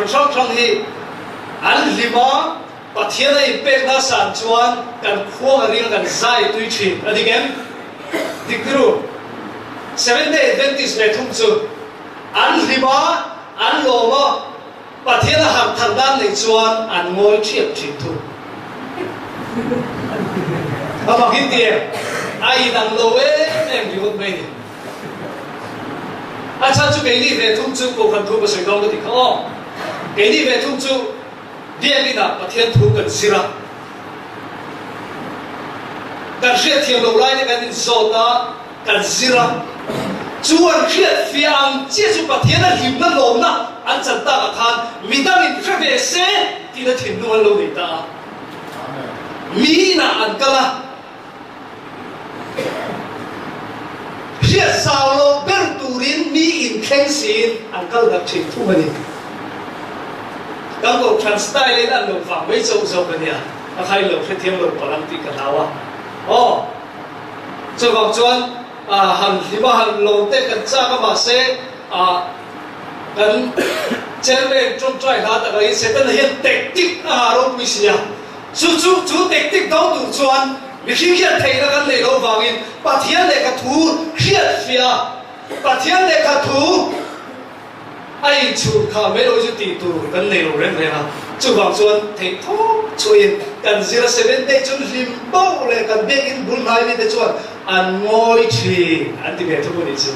Kohhran hrang hrang hi an hlim a, Pathian a inpekna san chuan kan khuang a ring a kan zai tui thin a dik em? Dik ru. Seventh Day Adventist ve thung chu an hlim a, an lawm a, Pathian a harh thar nan neih chuan an ngawi thiap thin thung. A mak in ti em? A inang lo em em ringawt mai ni. A chhan chu keini ve thung chu Kohhran thu ka sawi dawn ka ti kha aw. Keini ve thung chu Biakinn ah Pathian thu kan zir a, kan hriatthiam loh lai te kan inzawt a, kan zir a, chu an hriatfiah ang chiah chu Pathian a hlimna lawmna an chan tak ah khan midang in hre ve se tiin a thinlung an lo nei ta a, mi inah an kal a. Hriat zau loh ber turin mi inthleng siin an kal darh thin thung a ni. Kan kohhran style in an lo vang mai chauh zawk a nia, a khai lo hrethiam lo palh ang tih ka hlau a. Aw, chuvang chuan han hlim a han lo te kan chak a mahse kan chairman tawngtai hla takah hi Setana hian tactic a ha ropui si a. Chu chu chu tactic do tur chuan mihring hian theihna kan neih loh vangin Pathian lehkha thu hriatfiah a, Pathian lehkha thu a inchhun kha mai lo chu tih tur kan nei lo reng reng a. Chuvang chuan theih thawk chhuahin kan zir a Seventh Day chun hlim poh leh kan biakinn bul hnai mite chuan an ngawi thin an ti ve thung a nih chu.